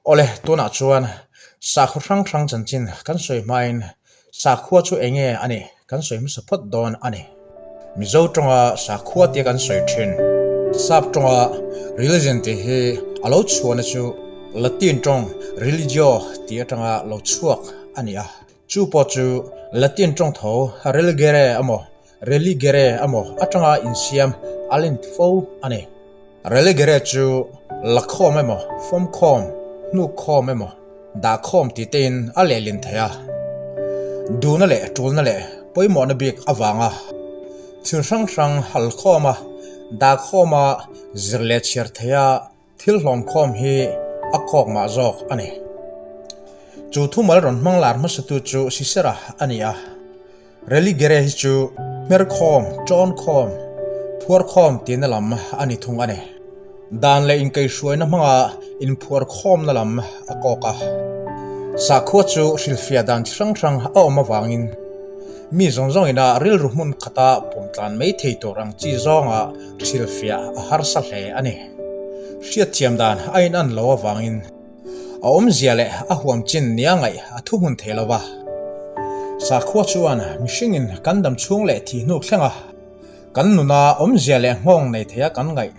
Awle, tunah chuan sakhaw hrang hrang chanchin kan sawi hmain sakhua chu eng nge a nih kan sawi hmasa phawt dawn a ni. Mizo tawnga sakhua tia kan sawi thin. Sap tawnga religion tih hi a lo chhuahna chu Latin tawng religio tih atanga lo chhuak a ni a. Chu pawh chu Latin tawng tho religere emaw religere emaw atanga insiam a lent fo a ni. Religere chu lakhawm emaw, fawmkhawm, hnukkhawm emaw, dahkhawm tih tein a lehlin thei a. Duhna leh tulna leh pawimawhna bik avanga thil hrang hrang halkhawm a, dahkhawm a, zir leh chhiar theia Thil hlawmkhawm hi a kawk mah zawk a ni. Chu thumal rawn hmang lar hmasatu chu Sisera a ni a. Religere hi chu hmerkhawm, tawnkhawm, phuarkhawm tihna lam a ni thung a ni. Dan leh inkaihhruaina hmanga inphuarkhawmna lam a kawk a. Sakhua chu hrilhfiah dan chi hrang hrang a awm avangin mi zawng zawngin a rilru hmun khata pawmtlan mai thei tur ang chi zawnga Hrilhfiah a harsa hle a ni. Hriatthiam dan a inan lo avangin a awmzia leh a huam chin nia ngaih a thuhmun thei lo va. Sakhua chuan mihringin kan dam chhung leh thih hnu thlenga kan nuna awmzia leh nghawng nei theia kan ngaih,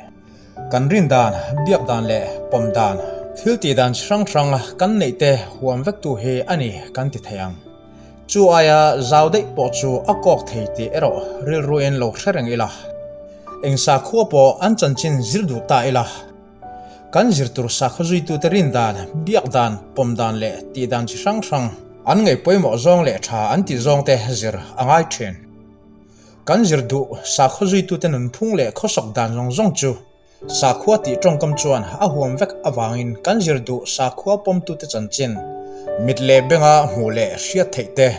kan rin dan, biak dan leh pawm dan, thil tih dan chi hrang hrang kan neih te huam vektu hi a ni kan ti thei ang. Chu aia zau daih pawh chu a kawk thei tih erawh rilruin lo hre reng ila. Eng sakhua pawh an chanchin zir duh ta ila. Kan zir tur sakhaw zuitute rin dan, biak dan, pawm dan leh tih dan chi hrang hrang an ngaih pawimawh zawng leh tha an tih zawng te zir a ngai thin. Kan zir duh sakhaw zuitute nunphung leh khawsak dan zawng zawng chu Sakhua tih tawngkam chuan a huam vek avangin kan zir duh sakhua pawmtute chanchin, mit leh benga hmuh leh hriat theih te,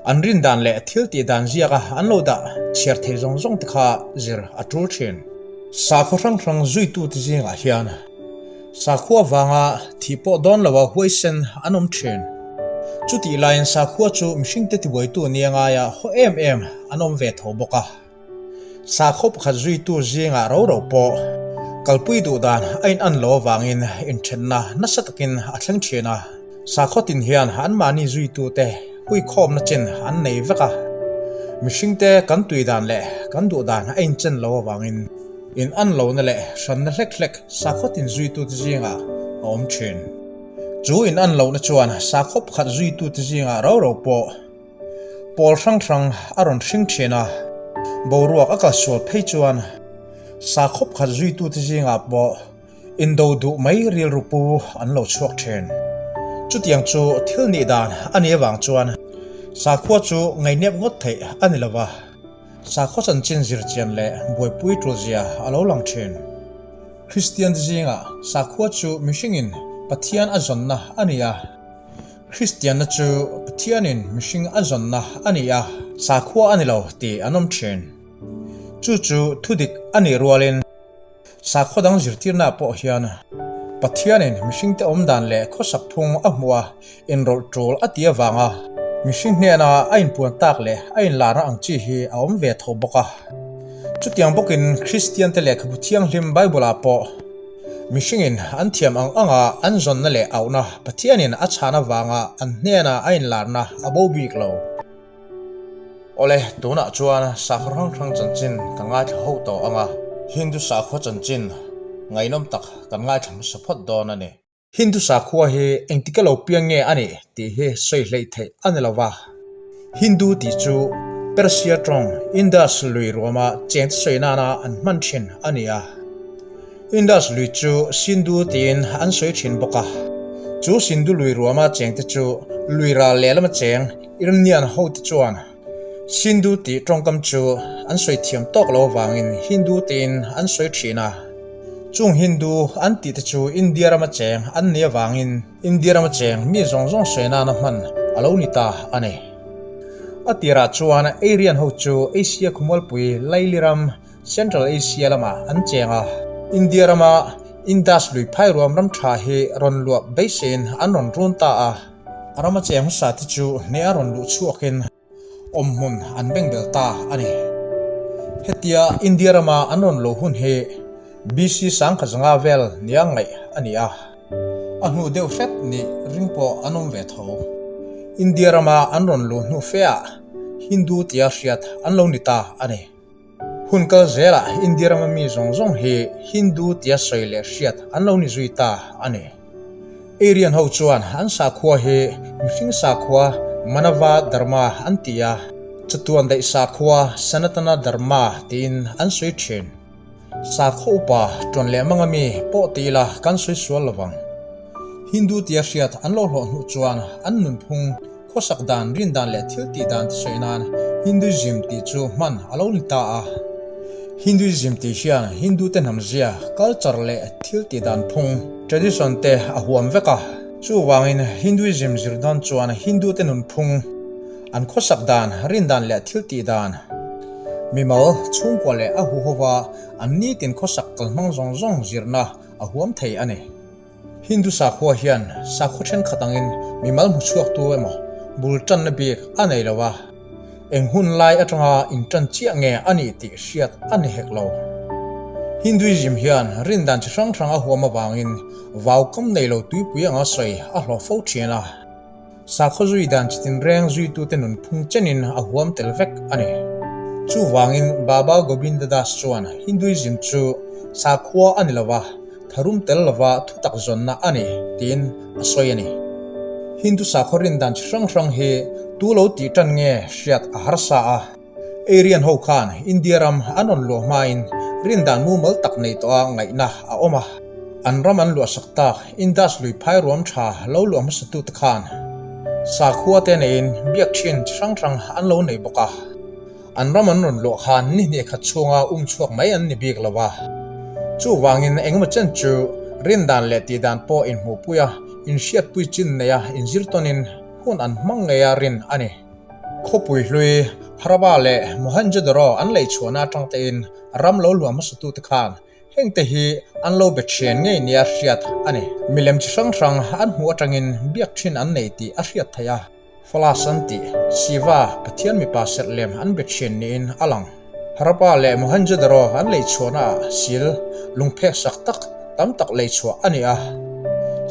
an rin dan leh thil tih dan ziaka an lo dah chhiar thei zawng zawng te kha zir a tul thin. Sakhaw hrang hrang zuitute zingah hian sakhua vanga thih pawh dawn loa huaisen an awm thin. Chutih laiin sakhua chu mihringte tibuaitu nia ngaia haw em em an awm ve tho bawk a. Sakhaw pakhat zuitu zingah ro ro pawh kalpui duh dan a in an lo avangin inthenna nasa takin a thleng thin a. Sakhaw tin hian anmahni zuitute huikhawmna chin an nei vek a. Mihringte kan tui dan leh kan duh dan a inchen lo avangin in an lohna leh hranna hlek hlek sakhaw tin zuitute zingah a awm thin. Chu in an lohna chuan sakhaw pakhat zuitute zingah ro ro pawh Pawl hrang hrang a rawn hring thin a, boruak a kalsual phei chuan sakhaw pakhat zuitute zingah pawh indo duh mai rilru pu an lo chhuak thin. Chutiang chu thil nih dan a nih avang chuan sakhua chu ngaihnep ngawt theih a ni lova, sakhaw chanchin zirchian leh buaipui tulzia a lo lang thin. Kristiante zingah sakhua chu mihringin Pathian a zawnna a ni a. Kristianna chu Pathianin mihring a zawnna a ni a, sakhua a ni lo tih an awm thin. Chu chu thudik a nih rualin sakhaw dang zirtirnaah pawh hian Pathianin mihringte awmdan leh khawsak phung a hmuh a, inrawlh tul a tih avanga mihring hnena a inpuan tak leh a inlarna ang chi hi a awm ve tho bawk a. Chutiang bawkin Kristiante lehkhabu thianghlim Bible-ah pawh Mihringin an thiam ang anga an zawnna leh auhna Pathianin a chhan avanga an hnena a inlarna a bo bik lo. Awle, tunah chuan sakhaw hrang hrang chanchin ka ngaithla ho tawh ang a, Hindu sakhua chanchin ngaihnawm tak kan ngaithla hmasa phawt dawn a ni. Hindu sakhua hi engtika lo piang nge a nih tih hi sawi hleih theih a ni lo va. Hindu tih chu Persia tawng Indus lui ruama chengte sawi nana an hman thin a ni a. Indus lui chu Sindhu tiin an sawi thin bawk a. Chu Sindhu lui ruama chengte chu lui ral lehlama cheng Iranian hote chuan Sindhu tih tawngkam chu an sawi thiam tawk lo avangin Hindu tiin an sawi thin a. Chung Hindu an tih te chu India rama cheng an nih avangin India rama cheng mi zawng zawng sawi nana hman a lo ni ta a ni. A tirah chuan Aryan ho chu Asia khawmualpui Laili ram, Central Asia lamah an cheng a. India rama Indus lui phairuam ram tha hi rawn luah beiseiin an rawn run ta a. A rama cheng hmasa te chu hneh a rawn luh chhuakin awmhmun an bengbel ta a ni. Hetia India rama an rawn lo hun hi BC 10,500 vel nia ngaih a ni a. A hnu deuh hret nih ring pawh an awm ve tho. India rama an rawn luh hnu feah Hindu tia hriat an lo ni ta a ni. Hun kal zelah India rama mi zawng zawng hi Hindu tia sawi leh hriat an lo ni zui ta a ni. Aryan ho chuan an sakhua hi mihring sakhua Manava Dharma an ti a, chatuan daih sakhua Sanatana Dharma tiin an sawi thin. Sakhaw upa ṭawn leh manga mi pawh ti ila kan sawi sual lo vang. Hindu tia hriat an lo hlawh hnu chuan an nunphung, khawsak dan, rin dan leh thil tih dan te sawi nan Hinduism tih chu hman a lo ni ta a. Hinduism tih hian Hindu te hnamzia, culture leh thil tih dan phung, tradition, te a huam vek a. Chuvangin Hinduism zir dawn chuan Hindu te nunphung, An khawsak dan, rin dan leh thil tih dan, mimal, chhungkua leh a huhova an nitin khawsak kalhmang zawng zawng zirna a huam thei a ni. Hindu sakhua hian sakhaw thenkhat angin mimal hmuchhuaktu emaw bul tanna bik a nei lo a, eng hun lai atanga intan chiah nge a nih tih hriat a ni hek lo. Hinduism hian rin dan chi hrang hrang a huam avangin vaukam nei lo tuipui anga sawi a hlawh fo thin a. Sakhaw zui dan chitin reng zuitute nunphung chenin a huam tel vek a ni. Chuvangin Baba Govinda Das chuan Hinduism chu sakhua a ni lo va, tharum tel lova thutak zawnna a ni tiin a sawi a ni. Hindu sakhaw rin dan chi hrang hrang hi tu lo tih tan nge hriat a harsa a. Aryan ho khan India ram an rawn luah hmain rindan mumal tak nei tawha ngaihna a awm a. An ram an luahsak tak Indus lui phai ruam tha lo luah hmasatute khan sakhua te neiin biak thin chi hrang hrang an lo nei bawk a. An ram an rawn luah khan ni hnih khat chhunga um chhuak mai an ni bik lo a. Chuvangin engemaw chen chu rindan leh tihdan pawh inhmuhpui a, inhriatpui chin neia inzirtawnin hun an hmang ngei a rin a ni. Khawpui hlui, Harappa leh Mohenjo-daro an lei chhuahna atang tein ram lo luah hmasatute khan hengte hi an lo be thian ngei nia hriat a ni. Milem chi hrang hrang an hmuh atangin biak thin an nei tih a hriat theih a. Falas an tih, Shiva, Pathian mipa serh lem an be thin niin a lang. Harappa leh Mohenjo-daro an lei chhuahnaah sil, lungphek sak tak tam tak lei chhuah a ni a.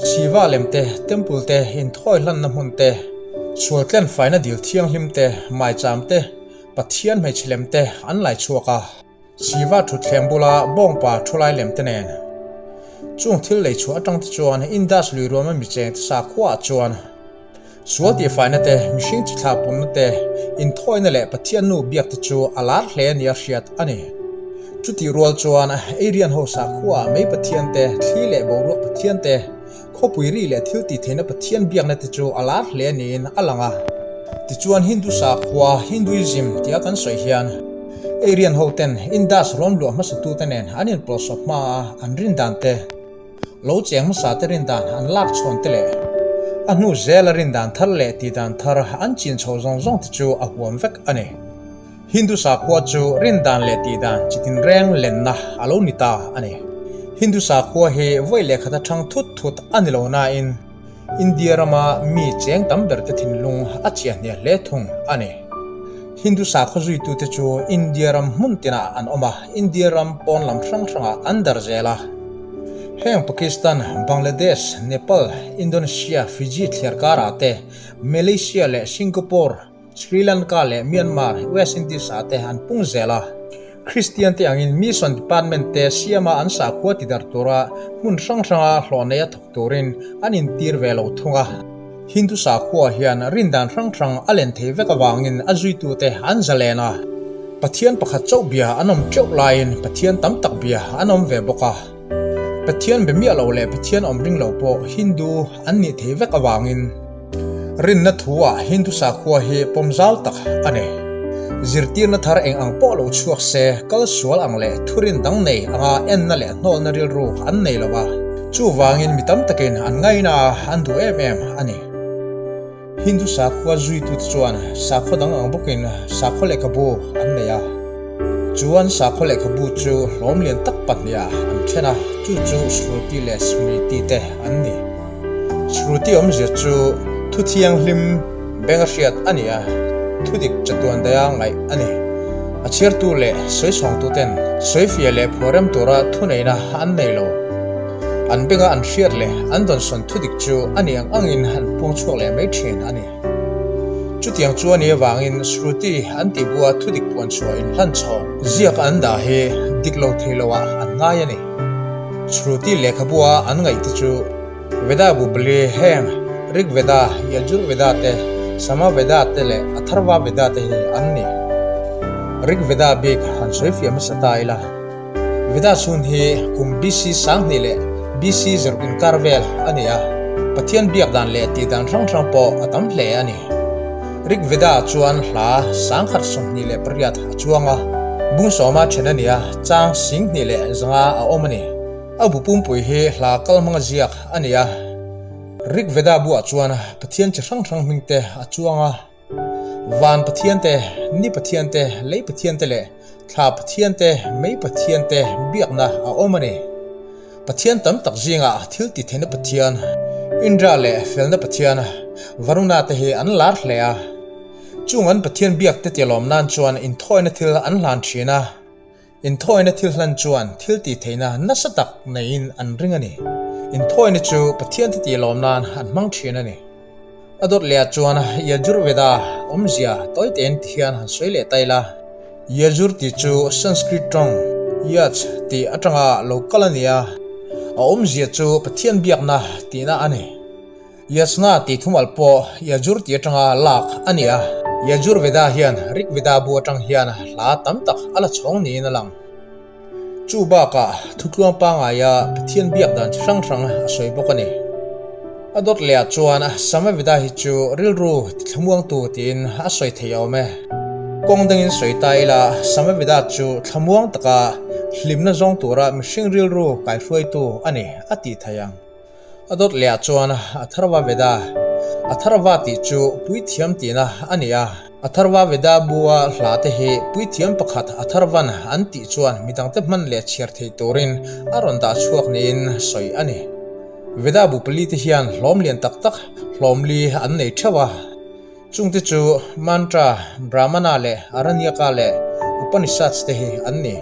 Shiva lem te, temple te, inthawi hlanna hmun te, sual tlen faina dil thianghlim te, maicham te, Pathian hmeichhe lem te an lai chhuak a. Shiva thutthleng bula bawngpa thu lai lem te nen. Chung thil lei chhuah atang te chuan Indus lui ruama mi cheng te sakhuaah chuan Sual tihfaina te, mihring chi thla punna te, inthawina leh Pathian nu biak te chu a lar hle nia hriat a ni. Chutih rual chuan Aryan ho sakhua mei Pathian te, thli leh boruak Pathian te, khawpui ri leh thil tihtheihna Pathian biakna te chu a lar hle niin a lang a. Tichuan Hindu sakhua, Hinduism, tia kan sawi hian Aryan ho ten Indus rawn luah hmasatute nen an inpawlsawp hmaa an rin dan te, Lo cheng hmasa te rindan an lak chhawn te leh a hnu zela rindan thar leh tihdan thar an chin chho zawng zawng te chu a huam vek a ni. Hindu sakhua chu rindan leh tihdan chi tinreng lenna a lo ni ta a ni. Hindu sakhua hi vawi lehkhat atang thut thut a ni lo nain India rama mi cheng tam ber te thinlung a chiah hniah hle thung a ni. Hindu sakhaw zuitute chu India ram hmun tinah an awm a, India ram pawn lam hrang hrangah an dar zel a. Heng Pakistan, Bangladesh, Nepal, Indonesia, Fiji thliar karah te, Malaysia leh Singapore, Sri Lanka leh Myanmar, West Indies ah te an pung zel a. Kristian te angin Mission Department te siama an sakhua ti darh tura hmun hrang hranga hlawh neia thawk turin an intir ve lo thung a. Hindu sakhua hian rindan hrang hrang a len thei vek avangin a zuitute an zalen a. Pathian pakhat chauh bia an awm teuh laiin Pathian tam tak bia an awm ve bawk a. Pathian be miah lo leh Pathian awm ring lo pawh Hindu an nih thei vek avangin Rinna thu-ah Hindu sakhua hi pawm zau tak a ni. Zirtirna thar eng ang pawh lo chhuak se, kal sual ang leh thurin dang nei anga enna leh hnawlna rilru an nei lo a, chuvangin mi tam takin an ngaina a, an duh em em a ni. Hindu sakhua zuitute chuan sakhaw dang ang bawkin sakhaw lehkhabu an nei a. Chu an sakhaw lehkhabu chu hlawm lian tak pahniha an then a, chu chu Shruti leh Smriti te an ni. Shruti awmzia chu thu thianghlim beng a hriat a ni a, thu dik chatuan daia ngaih a ni. A chhiartu leh sawichhawngtu ten sawifiah leh phuah rem tura thuneihna an nei lo. An benga an hriat leh an dawnsawn thudik chu a nih ang angin an puang chhuak leh mai thin a ni. Chutiang chu a nih avangin Shruti an tih bua thudik puan chhuah inhlan chhawng ziak an dah hi dik lo thei loah an ngai a ni. Shruti lehkhabua an ngaihte chu Veda bu pali heng Rig Veda, Yajur Veda te, Sama Veda te leh Atharva Veda te hi an ni. Rig Veda bik han sawi fiah hmasa ta ila. Veda chhun hi kum BC 2000 leh BC zaruk inkar vel a ni a, Pathian biak dan leh tih dan hrang hrang pawh a tam hle a ni. Rig Veda chuan hla 1028 a chuang a, bung sawma then a ni a, chang 25 a awm a ni. A bu pumpui hi hla kal hmanga ziak a ni a, Rig Veda buah chuan Pathian chi hrang hrang hming te a chuang a, Van Pathian te, Ni Pathian te, Lei Pathian te leh Thla Pathian te, Mei Pathian te biakna a awm a ni. Pathian tam tak zingah thil ti theihna Pathian, Indra leh felna Pathian, Varuna te hi an lar hle a. Chung an Pathian biak te tialawm nan chuan inthawina thil an hlan thin a. Inthawina thil hlan chuan thil tih theihna nasa tak neiin an ring a ni. Inthawina chu Pathian te tih lawm nan an hmang thin a ni. A dawt leh ah chuan Yajurveda awmzia tawi tein ti hian han sawi leh ta ila. Yajur tih chu Sanskrit tawng Yaj tih atanga lo kal a ni a, a awmzia chu Pathian biakna tihna a ni. Yajna tih thumal pawh Yajur tih atanga lak a ni a, Yajur Veda hian Rig Veda bu atang hian hla tam tak a la chhawng niin a lang. Chu bakah thutluang pangaia Pathian biak dan chi hrang hrang a sawi bawk a ni. A dawt lehah chuan Sama Veda hi chu rilru tithlamuangtu tiin a sawi thei awm e. Kawng dangin sawi ta ila Sama Veda chu thlamuang taka hlimna zawng tura mihring rilru kaihruaitu a ni a tih thei ang. A dawt lehah chuan Atharva Veda, Atharva tih chu puithiam tihna a ni a. Atharva Veda bua hla te hi puithiam pakhat Atharvan an tih chuan midangte hman leh chhiar thei turin a rawn dah chhuak niin sawi a ni. Veda bu pali te hian hlawm lian tak tak hlawm li an nei theuh a. Chungte chu Mantra, Brahmana leh Aranyaka leh Upanishads te hi an ni.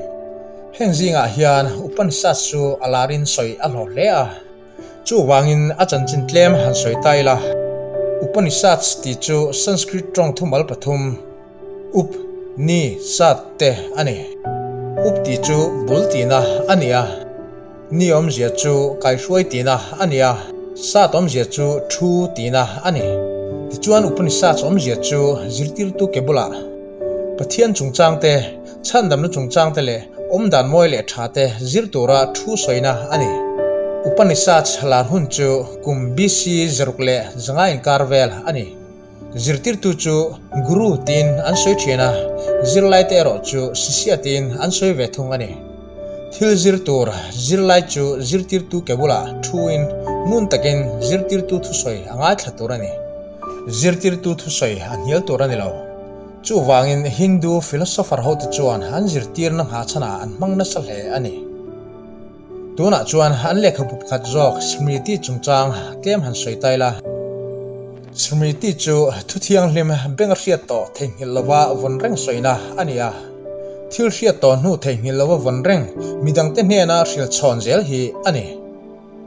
Heng zingah hian Upanishads chu a larin sawi a hlawh hle a. Chuvangin a chanchin tlem han sawi ta ila. Upanishads tih chu Sanskrit tawng thumal pathum, Up, Ni, Sat te a ni. Up tih chu bul tihna a ni a. Ni awmzia chu kaihruai tihna a ni a, Sat awmzia chu thu tihna a ni. Tichuan Upanishads awmzia chu zirtirtu ke bulah Pathian chungchang te, chhandamna chungchang te leh awmdan mawi leh tha te zir tura thu sawina a ni. Upanishads lar hun chu kum BC 600 inkar vel a ni. Zirtirtu chu Guru tiin an sawi thin a, zirlaite erawh chu Sisya tiin an sawi ve thung a ni. Thil zir tur zirlai chu zirtirtu ke bulah thuin ngun takin zirtirtu thusawi a ngaithla tur a ni. Zirtirtu thusawi a hnial tur a ni lo. Chuvangin Hindu philosopher hote chuan an zirtirna nghahchhanah an hmang nasa hle a ni. Tunah chuan an lehkhabu pakhat zawk Smriti chungchang tlem han sawi ta ila. Smriti chu thu thianghlim benga hriat tawh theihnghilh lova vawn reng sawina a ni a. Thil hriat tawh hnu theihnghilh lova vawn reng midangte hnena hrilh chhawn zel hi a ni.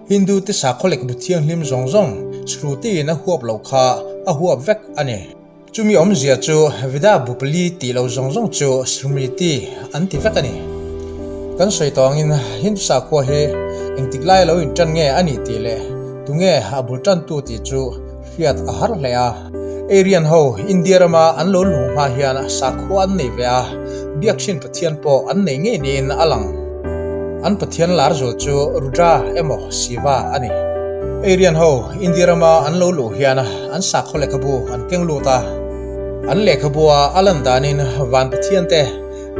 Hindu te sakhaw lehkhabu thianghlim zawng zawng Shruti-in a huap lo kha a huap vek a ni. Chumi awmzia chu Veda bu pali tih lo zawng zawng chu Smriti an ti vek a ni. Kan sawi tawh angin Hindu sakhua hi engtik lai lo intan nge a nih tih leh tunge a bul tantu tih chu hriat a har hle a. Aryan ho India rama an lo luh hma hian sakhua an nei ve a, biak thin Pathian pawh an nei ngei niin a lang. An Pathian lar zual chu Rudra emaw Shiva a ni. Aryan ho India rama an lo luh hian an sakhaw lehkhabu an keng lut a. An lehkhabua a lan danin Van Pathian te,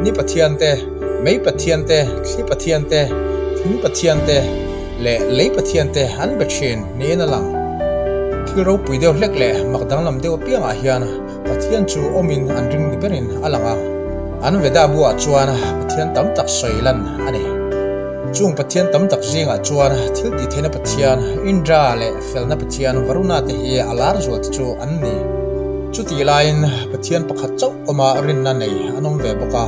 Ni Pathian te, Mei Pathian te, Thli Pathian te, Thing Pathian te leh Lei Pathian te an be thin niin a lang. Thil ropui deuh hlek leh mak danglam deuh apiangah hian Pathian chu awmin an ring ni berin a lang a. An Veda buah chuan Pathian tam tak sawi lan a ni. Chung Pathian tam tak zingah chuan thil tih theihna Pathian, Indra leh felna Pathian Varuna te hi a lar zual te chu an ni. Chutih laiin Pathian pakhat chauh awma rinna nei an awm ve bawk a.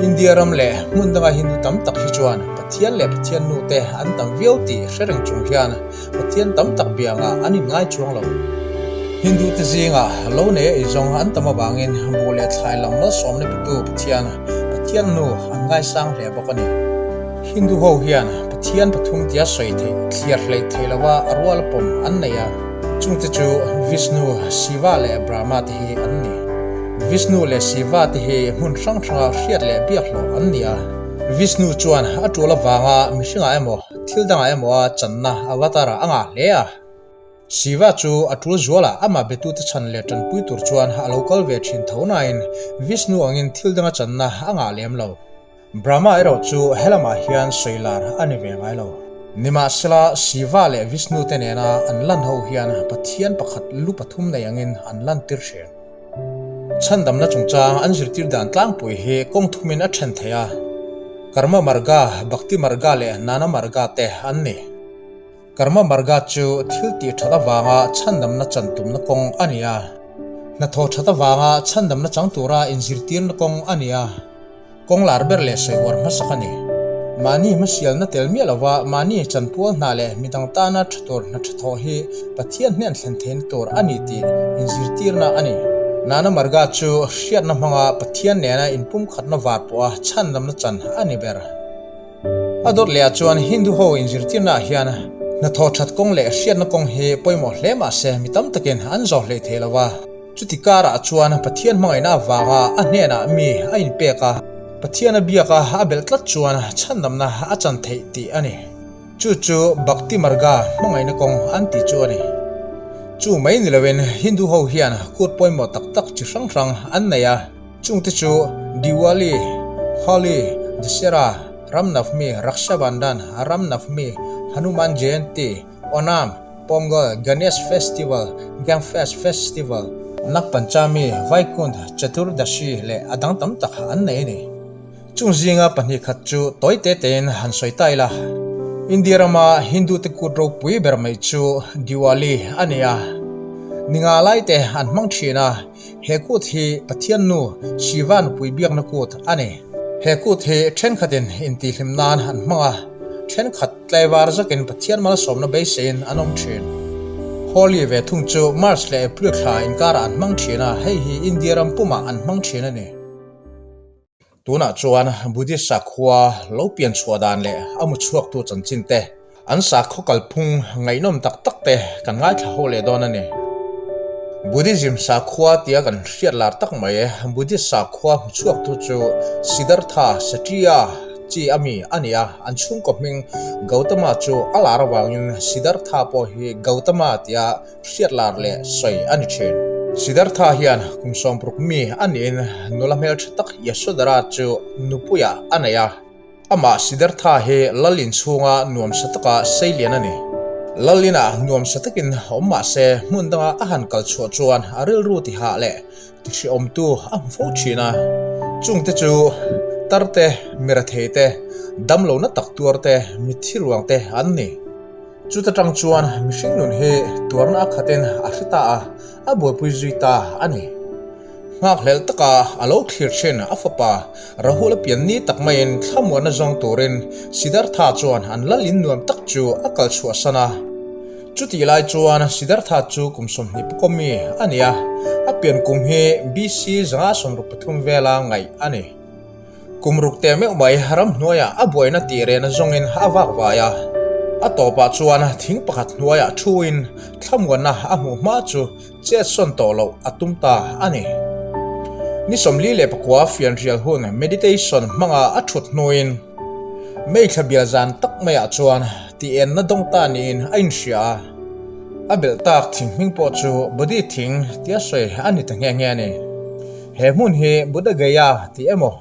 India ram leh hmun danga Hindu tam tak hi chuan Pathian leh Pathian nu te an tam viau tih hre reng chung hian Pathian tam tak biangah an inngai chuang lo. Hindu te zingah lo nei a eizawng an tam avangin buh leh thlai lam malsawmna petu Pathian, Pathian nu an ngaisang hle bawk a ni. Hindu ho hian Pathian pathum tia sawi theih thliar hleih theih lova a rual pawm an nei a, chungte chu Vishnu, Shiva leh Brahma te hi an ni. Vishnu leh Shiva te hi hmun hrang hranga hriat leh biak hlawh an ni a. Vishnu chuan a tul avanga mihringah emaw thil dangah emaw a channa avatar a ngah hle a. Shiva chu a tul zualah amah betute chhan leh tanpui tur chuan a lo kal ve thin tho nain Vishnu angin thil danga channa a ngah lem lo. Brahma erawh chu helamah hian sawi lar a ni ve ngai lo. Nimahsela, Shiva leh Vishnu te nena an lan ho hian Pathian pakhat lu pathum nei angin an lantir thin. Chhandamna chungchang an zirtir dan tlangpui hi kawng thumin a then thei a, Karma Marga, Bhakti Marga leh Nana Marga te an ni. Karma Marga chu thil tih that avanga chhandamna chan tumna kawng a ni a. Hnathawh that avanga chhandamna chang tura inzirtirna kawng a ni a. Kawng lar ber leh sawi uar hmasak a ni. Mahni hmasialna tel miah lova mahni chanpual hna leh midang tana tha tur hna tha thawh hi Pathian hnen thlen theihna tur a ni tih inzirtirna a ni. Nana Marga chu hriatna hmanga Pathian nena inpumkhatna var pawha chhandamna chan a ni ber. A dawt lehah chuan Hindu ho inzirtirna ah hian hnathawh that kawng leh hriatna kawng hi pawimawh hle mah se mi tam takin an zawh hleih thei lo va. Chuti karah chuan Pathian hmangaihna avanga a hnenah mi a inpek a, Pathian a biak a, a belh tlat chuan chhandamna a chan theih tih a ni. Chu chu Bhakti Marga hmangaihna kawng an tih chu a ni. Chu mai ni loin Hindu ho hian kut pawimawh tak tak chi hrang hrang an nei a. Chungte chu Diwali, Holi, Dussehra, Ram Navmi, Raksha Bandhan, Ram Navmi, Hanuman Jayanti, Onam, Pongal, Ganesh Festival, Gangfest Festival, Nag Panchami, Vaikunth Chaturdashi leh a dang tam tak an nei a ni. Chung zinga pahnih khat chu tawi te tein han sawi ta ila. India rama Hindu te kut ropui ber mai chu Diwali a ni a. Ninga lai te an hmang thin a. He kut hi Pathian nu Shiva nupui biakna kut a ni. He kut hi thenkhatin intihhlim nan an hmang a, thenkhat tlaivar zakin Pathian malsawmna beiseiin an awm thin. Holi ve thung chu March leh April thla inkarah an hmang thin a, hei hi India ram pumah an hmang thin a ni. Tunah chuan Buddhist sakhua lo pian chhuah dan leh a mu chhuaktu chanchin te, an sakhaw kalphung ngaihnawm tak tak te kan ngaithla ho leh dawn a ni. Buddhism sakhua tia kan hriat lar tak mai, Buddhist sakhua hmu chhuaktu chu Siddhartha Satriya chi a mi a ni a, an chhungkaw hming Gautama chu a lar avangin Siddhartha pawh hi Gautama tia Hriat lar leh sawi a ni thin. Siddhartha hian kum sawmruk mi a niin nula hmeltha tak Yasodhara chu nupuiah a nei a. Amah Siddhartha hi lal inchhunga nuamsa taka seilian a ni. Lal inah nuamsa takin awm mah se hmun danga a han kal chhuah chuan a rilru tihah leh tihriawmtu a hmu fo thin a. Chungte chu tar te, mirathei te, damlohna tak tuar te, mitthi ruang te an ni. Chuta tang chuan mihring nun hi tuarna a khatin a hre ta a, a buaipui zui ta a ni. Nghakhlelh taka a lo thlir thin a fapa Rahul a pian ni tak maiin thlamuanna zawng turin Siddhartha chuan an lal in nuam tak chu a kal chhuahsan a. Chutih lai chuan Siddhartha chu kum 20 pawh mi a ni a, a pian kum hi BC 173 vela ngaih a ni. Kum ruk teh meuh mai ramhnuaiah a buaina tih rehna zawngin a vak vai a. A tawpah chuan thing pakhat hnuaiah thuin thlamuanna a hmuh hma chu chet sawn tawh loh a tum ta a ni. Ni 44 fianrial hun meditation hmanga a thut hnuin meithla bial zan tak maiah chuan tih enna dawng ta niin a inhria a. A belh tak thing hming pawh chu Bodhi thing tia sawi a ni ta nghe nghe a ni. He hmun hi Buddha Gaya tih emaw,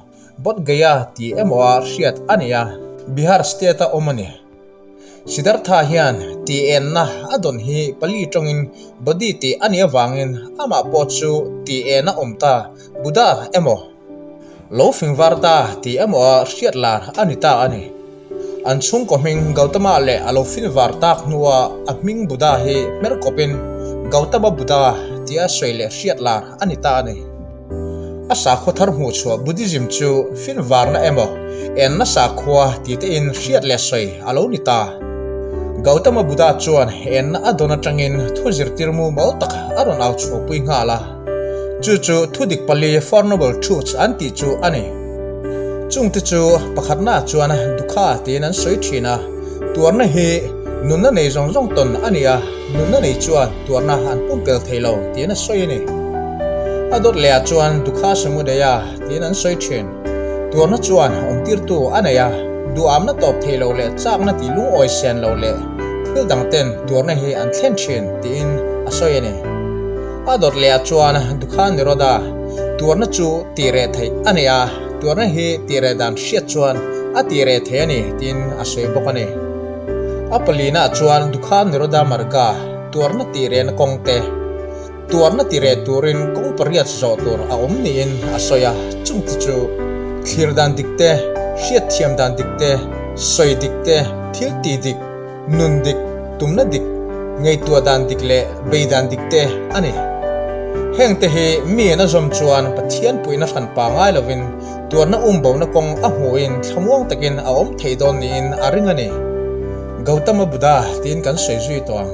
Bodh Gaya tih emaw a hriat a ni a, Bihar state a awm a ni. Siddhartha hian tih enna a dawn hi pali tawngin Bodhi tih a nih avangin amah pawh chu tih en a awm ta, Buddha emaw, lo fing var ta tih emaw a hriat lar a ni ta a ni. An chhungkaw hming Gautama leh a lo fin var tak hnua a hming Buddha hi hmer kawpin Gautama Buddha tia sawi leh hriat lar a ni ta a ni. A sakhua thar hmuh chhuah Buddhism chu finvarna emaw enna sakhua ti tein hriat leh sawi a lo ni ta. Gautama Buddha chuan enna a dawn atangin thu zirtir mumal tak a rawn au chhuahpui nghal a. Chu chu thudik pali Four Noble Truths an tih chu a ni. Chungte chu pakhatnaah chuan Dukha tiin an sawi thin a, tuarna hi nunna nei zawng zawng tawn a ni a, nunna nei chuan tuarna an pumpel thei lo tiin a sawi a ni. A dawt lehah chuan Dukha Samudaya tiin an sawi thin. Tuarna chuan awmtirtu a nei a, duhamna tawp thei lo leh chakna tih lungawi sen lo leh thil dang ten tuarna hi an thlen thin tiin a sawi a ni. A dawt lehah chuan Dukha Nirodha tuarna chu tih reh theih a ni a, tuarna hi tih reh dan hriat chuan a tih reh thei a ni tiin a sawi bawk a ni. A palinaah chuan Dukha Nirodha Marga tuarna tih rehna kawng te, tuarna tih reh turin kawng pariat zawh tur a awm niin a sawi a, chungte chu thlir dan dik te, hriatthiam dan dik te, sawi dik te, thil tih dik, Nun dik, tumna dik, ngaihtuah dan dik leh bei dan dik te a ni. Hengte hi mi an a zawm chuan Pathian puihna hran pa ngai lovin tuarna umbona kawng a hmuhin thlamuang takin a awm thei dawn niin a ring a ni. Gautama Buddha tiin kan sawi zui tawh ang.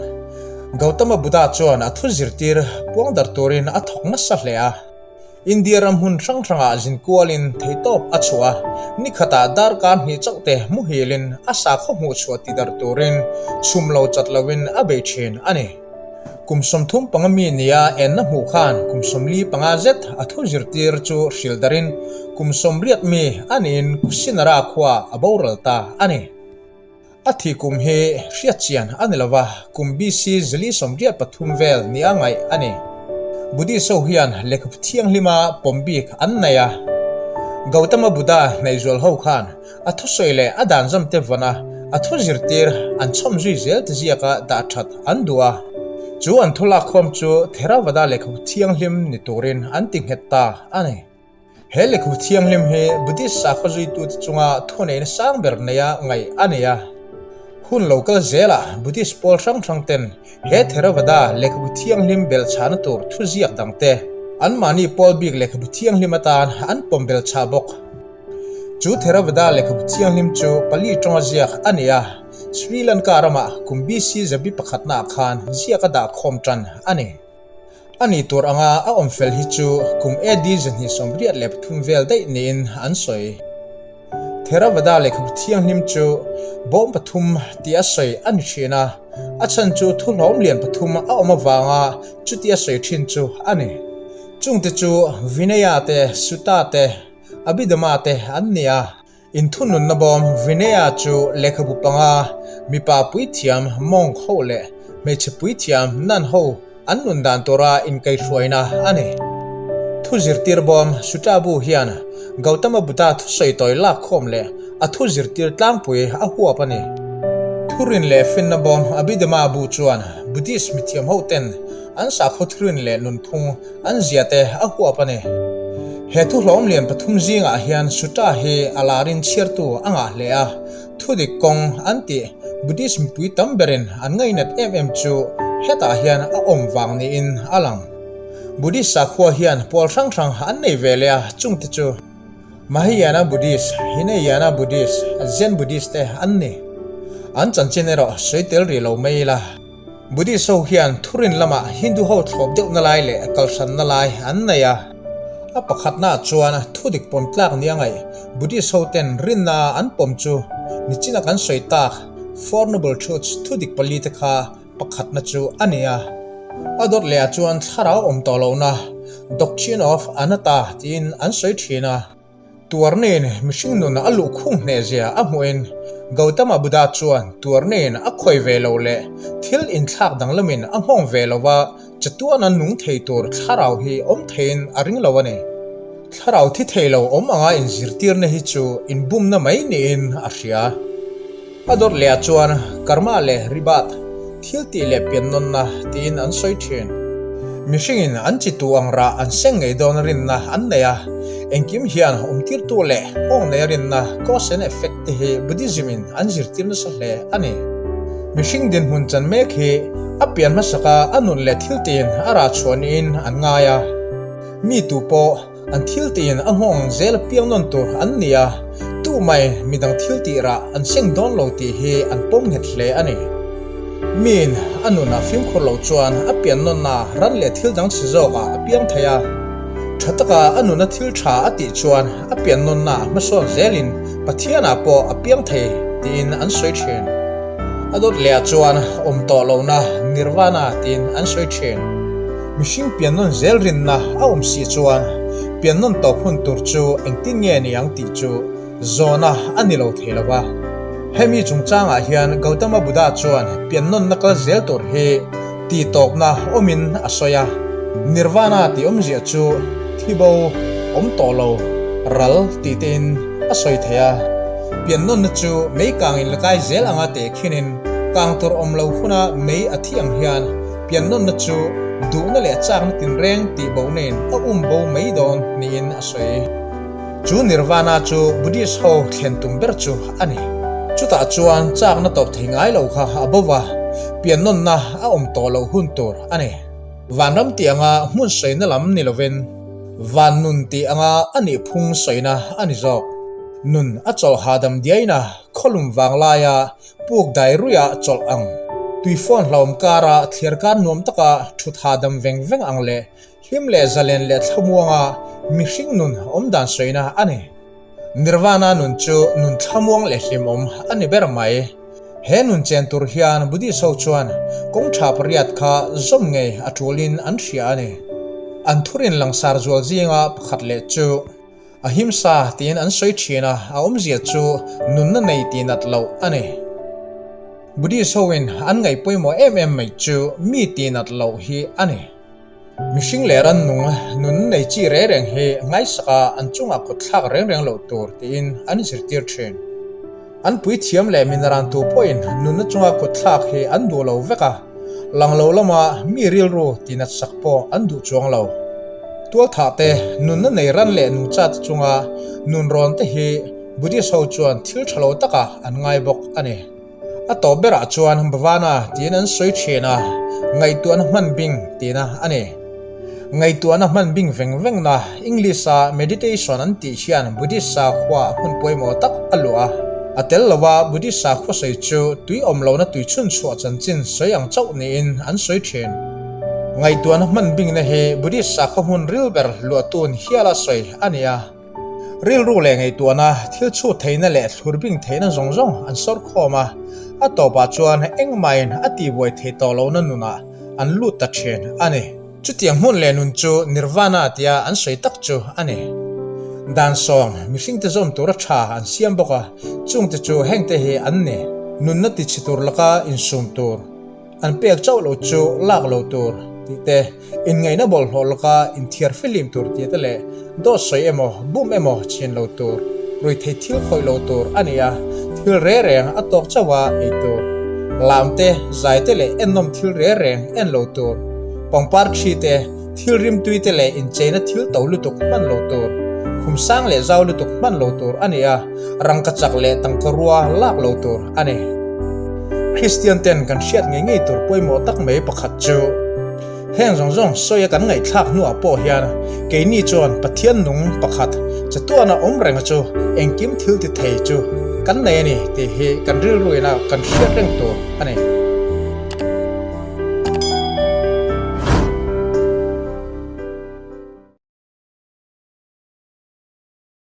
Gautama Buddha chuan a thu zirtir puangdar turin a thawk nasa hle a. India ram hmun hrang hrangah zin kualin theihtawp a chhuah a, ni khatah darkar hnih chauh te muhilin a sakhaw hmuh chhuah ti darh turin chhum lo chat loin a bei thin a ni. Kum 35 mi nia enna hmuh khan kum 45 zet a thu zirtir chu hrilh darin kum 80 mi a niin Kusinara khua a boral ta a ni. A thih kum hi hriatchian a ni lova, kum BC 483 vel nia ngaih a ni. Buddhist ho hian lehkhabu thianghlima pawm bik an nei a. Gautama Buddha hnaihzual ho khan a thusawi leh a danzam te vawn a, a thu zirtir an chhawm zui zel te ziaka dah that an duh a. Chu an thu lakkhawm chu Theravada lehkhabu thianghlim ni turin an ti nghet ta a ni. He lehkhabu thianghlim hi Buddhist sakhaw zuitute chunga thuneihna sang ber neia ngaih a ni a. Hun lo kal zelah Buddhist pawl hrang hrang ten he Theravada lehkhabu thianghlim belhchhahna tur thuziak dangte anmahni pawl bik lehkhabu thianghlim atan an pawm belhchhah bawk. Chu Theravada lehkhabu thianghlim chu Pali tawnga ziak a ni a, Sri Lanka ramah kum BC zabi pakhatnaah khan ziak a dahkhawm tan a ni. A nih tur anga a awm fel hi chu kum AD 283 vel daih niin an sawi. Theravada lehkhabu thianghlim chu bawm pathum tih a sawi a ni thin a, a chhan chu thuhlawm lian pathum a awm avanga chuti a sawi thin chu a ni. Chungte chu Vinaya te, Sutta te, Abhidhamma te an ni a. Inthununna bawm Vinaya chu lehkhabu panga mipa puithiam monk ho leh hmeichhe puithiam nun ho an nun dan tura inkaihhruaina a ni. Thu zirtir bawm Sutta bu hian Gautama Buddha thusawi tawi lakkhawm leh a thu zirtir tlangpui a huap a ni. Thurin leh finna bawm Abhidhamma bu chuan Buddhist mithiam ho ten an sakhaw thurin leh nunphung An zia te a huap a ni. He thuhlawm lian pathum zingah hian Sutta hi a larin chhiartu a ngah hle a, thudik kawng an tih Buddhist mipui tam berin an ngainat em em chu hetah hian a awm vang niin a lang. Buddhist sakhua hian pawl hrang hrang an nei ve leh a, chungte chu Mahayana Buddhist, Hinayana Buddhist, Zen Buddhist te an ni. An chanchin erawh sawi tel rih lo mai ila. Buddhist ho hian thurin lamah Hindu ho thlawp deuhna lai leh kalhranna lai an nei a. A pakhatnaah chuan thudik pawm tlak nia ngaih Buddhist ho ten rinna an pawm chu nichina kan sawi tak Four Noble Truths thudik pali te kha pakhatna chu a ni a. A dawt lehah chuan thlarau awm tawh lohna Doctrine of Anatta tiin an sawi thin a. Tuarnain mihring nun a luhkhung hnehzia a hmuhin Gautama Buddha chuan tuarnain a khawi ve lo leh thil inthlak danglamin a nghawng ve lo va, chatuana nung thei tur thlarau hi awm theiin a ring lo a ni. Thlarau thi thei lo awm anga inzirtirna hi chu inbumna mai niin a hria. A dawt lehah chuan Karma leh Ribat, thil tih leh piannawnna tiin an sawi thin. Mihringin an chi tu ang rah an seng ngei dawn rinna an nei a, engkim hian awmtirtu leh nghawng neia rinna, cause and effect, te hi Buddhism in an zirtir nasa hle a ni. Mihring dinhmun chan mek hi a pian hmasaka a nun leh thil tiin a rah chhuah niin an ngai a, mi tu pawh. An thil tiin a nghawng zel piang nawn tur an ni a, tumai midang thil tih rah an seng dawn lo tih hi an pawm nghet hle a ni. Miin a nunah fimkhur loh chuan a pian nawnna ran leh thil dang chhe zawkah a piang thei a. Tha taka a nuna thil tha a tih chuan a pian nawnna a hmasawn zelin Pathianah pawh a piang thei tiin an sawi thin. A dawt lehah chuan awm tawh lohna Nirvana tiin an sawi thin. Mihring pian nawn zel rinna a awm si chuan pian nawn tawp hun tur chu engtin nge ni ang tih chu zawhna a ni lo thei lo va. Hemi chungchangah hian Gautama Buddha chuan pian nawnna kal zel tur hi tih tawpna awmin a sawi a. Nirvana tih awmzia chu thi bo, awm tawh lo, ral tih tein a sawi thei a. Pian nawnna chu mei kang in la kai zel anga tehkhinin kang tur awm lo huna mei a thi ang hian Pian nawnna chu duhna leh chakna tinreng tih bo nen a um bo mai dawn niin a sawi. Chu Nirvana chu Buddhist ho thlen tum ber chu a ni. Chutah chuan chakna tawp thei ngai lo kha a bo va, pian nawnna a awm tawh loh hun tur a ni. Vanram tih anga hmun sawina lam ni lovin van nun tih anga a nih phung sawina a ni zawk. Nun a chawlh hahdam diaina khawlum vang laia Puk dai ruiah chawlh ang. Tui phone hlauhawm kara thliar kar nuam taka thut hahdam veng veng ang leh hlim leh zalen leh thlamuanga mihring nun awm dan sawina a ni. Nirvana nun chu nun thlamuang leh hlimawm a ni ber mai. He nun chen tur hian Buddhist ho chuan kawng tha pariat kha zawm ngei a tulin an hria a ni. An thurin langsar zual zinga pakhat leh chu. A himsa tiin an sawi thin a, a awmzia chu nunna nei tih nat loh a ni. Buddhist hoin an ngaih pawimawh em em mai chu mi tih nat loh hi a ni. Mihring leh rannung nunna nei chi reng reng hi ngaisaka an chungah kut thlak reng reng loh tur tiin an zirtir thin. An puithiam leh minarantu pawhin nunna chunga kut thlak hi an duh lo vek a, lang lo lama mi rilru tinat sak pawh an duh chuang lo. Tualthah te, nunna nei ran leh nungcha te chunga nun rawn te hi Buddhist ho chuan thil tha lo takah an ngai bawk a ni. A tawp berah chuan Bhavana tiin an sawi thin a, ngaihtuahna hman bing tihna a ni. Ngaihtuahna hman bing veng vengna, English-a meditation an tih hian Buddhist sakhua hmun pawimawh tak a luah a. A tel lova Buddhist sakhua sawi chu tui awm lohna tui chhunchhuah chanchin sawi ang chauh niin an sawi thin. Ngaihtuahna hman bingna hi Buddhist sakhua hmun ril ber luahtun hiala sawi a ni a. Rilru leh ngaihtuahna, thil chhut theihna leh thlur bing theihna zawng zawng an sawr khawm a, a tawpah chuan engmahin a tihbuai theih tawh lohna nunah an lut ta thin a ni. Chutiang hmun leh nun chu Nirvana tia an sawi tak chu a ni. Dan sawm, mihringte zawm tura tha an siam bawk a, chungte chu hengte hi an ni, nunna tichhe tur laka insum tur, An pek chauh lo chu lak lo tur tih te, inngaihna bawlhhlawh lawka inthiar fihlim tur tih te leh dawt sawi emaw bum emaw chhin lo tur, ruithei thil khawih lo tur a ni a, thil re reng a tawk chauh a ei tur. Lam te, zai te leh ennawm thil re reng en lo tur. Pangpar thi te, thil rimtui te leh incheina thil to lutuk hman lo tur. Khum sang leh zau lutuk hman lo tur a ni a. Rangkachak leh tangkarua lak lo tur a ni. Kristian ten kan hriat ngei ngei tur pawimawh tak mai pakhat chu heng zawng zawng sawia kan ngaihthlak hnuah pawh hian keini chuan Pathian nung pakhat chatuana awm renga chu engkim thil ti thei chu kan nei a ni tih hi kan rilruina kan hriat reng tur a ni.